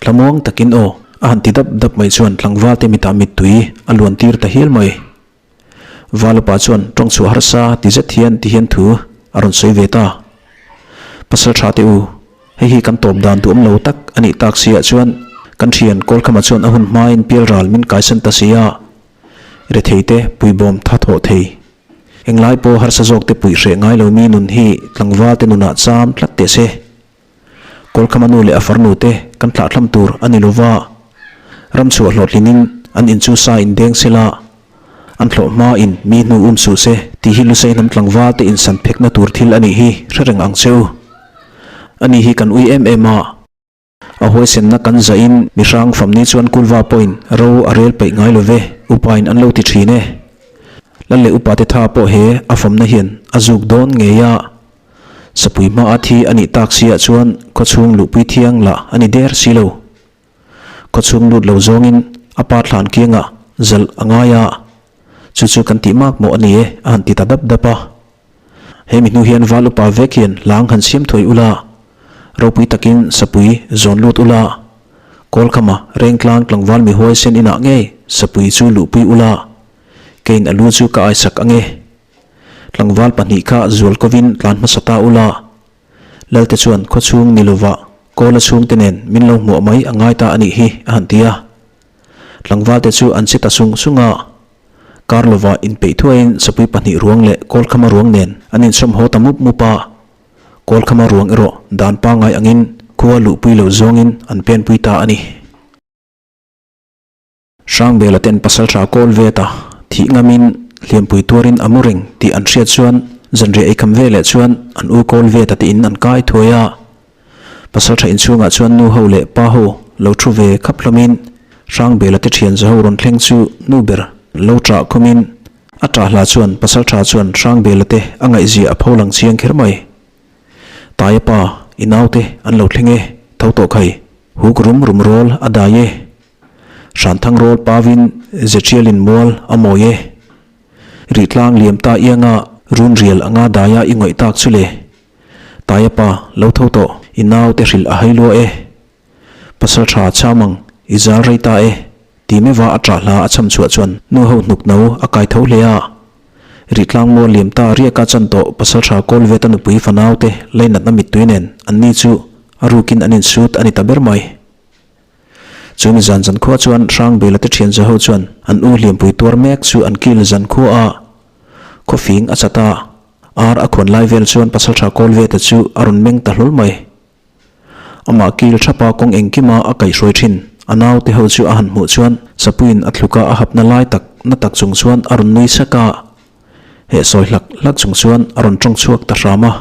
Thlamuang takin aw a han ti dap dap mai chuan tlangvalte mitah mittui a luan tir ta hial mai. Valupa chuan tawng chhuah harsa ti zet hian ti hian thu a rawn sawi ve ta. Pasal tha teh u, hei hi kan tawp dan duhawm lo tak a nih tak si ah chuan kan thian Kawlkhama chuan a hun hmain pialral min kaisan ta si a, rethei te puibawm tha thawh thei. Englai pawh harsa zawk te puih hreh ngai lo mi nun hi tlangval te nunah cham tlat teh se. Kawlkhama nu leh a farnu te kan thlahthlam tur a ni lova, ramchhuah hlawhtlinin an in chu sa in deng sela, an thlawh hma in mi hnu um suh se tih hi Lusei hnam tlangval te insan phekna tur thil a nih hi hre reng ang che u. Ani hi kan ui em em a, a huaisenna kan zahin mi hrang famni chuan kulva pawhin ro a rel peih ngai love, upain an lo ti thin e. Lal leh upate tha pawh he a famna hian a zuk dawn ngei a. Sapui hma a thi a nih tak si ah chuan khawchhung luhpui thiang lah a ni der si lo. Khawchhung lut lo zawngin a pa thlan kiangah zalh a ngai a, chu chu kan tih mak mawh a ni e a han ti ta dap dap a. He mi hnu hian val upa vek hian hlang han siam thuai ula, ropui takin sapui zawn lut ula, Kawlkhama Rengtlang tlangval mi huaisen inah ngei sapui chu luhpui ula, keiin a lu chu ka aisak ange. Tlangval pahnih kha zual kovin tlan hmasa ta ula, Lalte chuan khawchhung ni lovah Kawla chhungte nen min lo hmuah mai a ngai ta a nih hi a han ti a. Tlangvalte chu an che ta sung sung a. Kar lovah inpeih thuaiin sapui pahnih ruang leh Kawlkhama ruang nen an insawm haw ta mup mup a. Kawlkhama ruang erawh dan pangngai angin khua luhpui lo zawngin an penpui ta a ni. Hrangbela ten pasaltha kawl ve ta thih ngamin hliampui tuarin a mu reng tih an hriat chuan zanriah eikham ve leh chuan an u kawl ve ta tiin an kai thuai a. Pasaltha inchhungah chuan nu ho leh pa ho lo thu ve khap hlawmin Hrangbela te thian zaho rawn thleng chu nu ber lo ṭah khawmin a ṭah hla chuan pasaltha chuan Hrangbela te a ngaihzia a pho lang chiang kher mai. Taia pa, i naute an lo thleng e, tho tawh khai, huk rum rum rawl a dai e. Hranthang rawl pavin Zeṭialin mual a mawi e. Rihtlang liam ta ianga run rial anga daia i ngawih tak chu le. Taia pa, lo tho tawh, i naute hrilh a hai lua e. Pasal tha chamang, i zal rei ta e. Ti meva a ṭah hla a cham chhuah chuan nu ho hnuk no a kai tho hle a. Rihtlang mual liam ta riaka chan tawh pasal tha kawl veta nupui fanaute leinatna mittui nen anni chu. A rukin an insut a ni ta ber mai. Chu mi zan zankhua chuan Hrangbela te thian zaho chuan an u hliampui tuar mek chu an kil zankhua a, khawfing a chat a, ar a khawn lai vel chuan pasaltha kawl ve ta chu a rawn meng ta hlawl mai. Amah kil thapa kawng engkima a kaihhruai thin a naute ho chu a han hmuh chuan Sapuiin a thluka a hapna lai tak na tak chung chuan a rawn nui sak a, heh sawi hlak hlak chung chuan a rawn tawng chhuak ta hram a.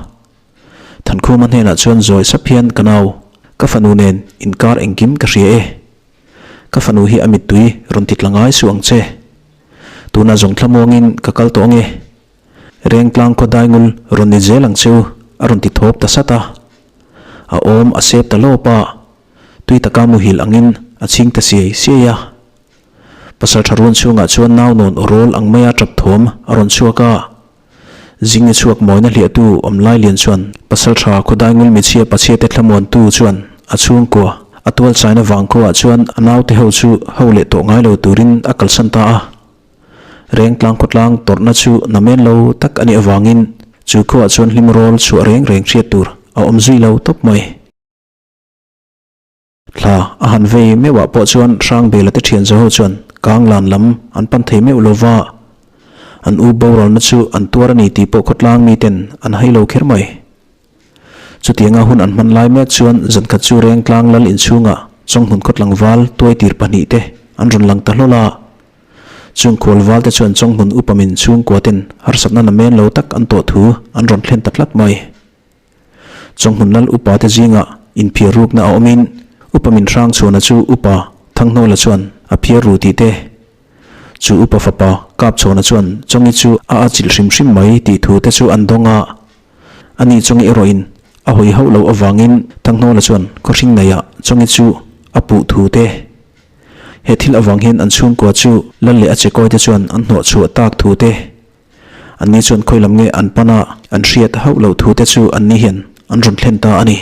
Thankhuma hnenah chuan zawi sap hian ka nau, ka fanu nen inkar engkim ka hria e. Ka fanu hi a mittui rawn ti tla ngai suh ang che. Tunah zawng thlamuangin ka kal tawh ange. Rengtlang khaw daingul rawn ni zel ang cheu a rawn ti thawp ta sat a. A awm a sep ta lawp a, tui taka muhil angin a chhing ta siai siai a. Pasal tha ruan chhungah chuan nau nawn aw rawl ang maia tap thawm a rawn chhuak a. Zing ni chhuak mawina hliahtu awm lai lian chuan pasal tha khawdai ngul michhia pachhia te thlamuantu chuan a chhungkua a tual chaina vang khuaah chuan a naute ho chu ho leh tawh ngai lo turin a kalsan ta a. Rengtlang khawtlang tawrhna chu namen lo tak a nih avangin chu khuaah chuan hlim rawl chhuah reng reng hriat tur a awm zui lo tawp mai. Thla a han vei meuhah pawh chuan Hrangbela te thian zaho chuan Kanglan lam an pan thei meuh lo va, an u boralna chu an tuar a ni tih pawh khawtlang miten an hai lo kher mai. Chutianga hun an hman lai mek chuan zankhat chu Rengtlang lal inchhungah Chawnghmun khawtlangval tuaitir pahnihte an rawn lang ta hlawl a. Chung khualval te chuan Chawnghmun upamin chhungkua ten harsatna namen lo tak an tawh thu an rawn thlen ta tlat mai. Chawnghmun lal upa te zingah inphiar rukna a awmin Upa min hrang chhuahna chu Upa Thangnawla chuan a phiar ru tih te, chu Upa fapa kap chhuahna chuan Chawngi chu a atchilh hrim hrim mai tih thu te chu an dawng a. Ani Chawngi erawhin a hawi hauh loh avangin Thangnawla chuan khawhring neiah Chawngi chu a puh thu te. He thil avang hian an chhungkua chu lal leh a chekawi te chuan an hnawh chhuah tak thu te. Anni chuan khawi lam nge an pan a, an hriat hauh loh thu te chu anni hian an rawn thlen ta a ni.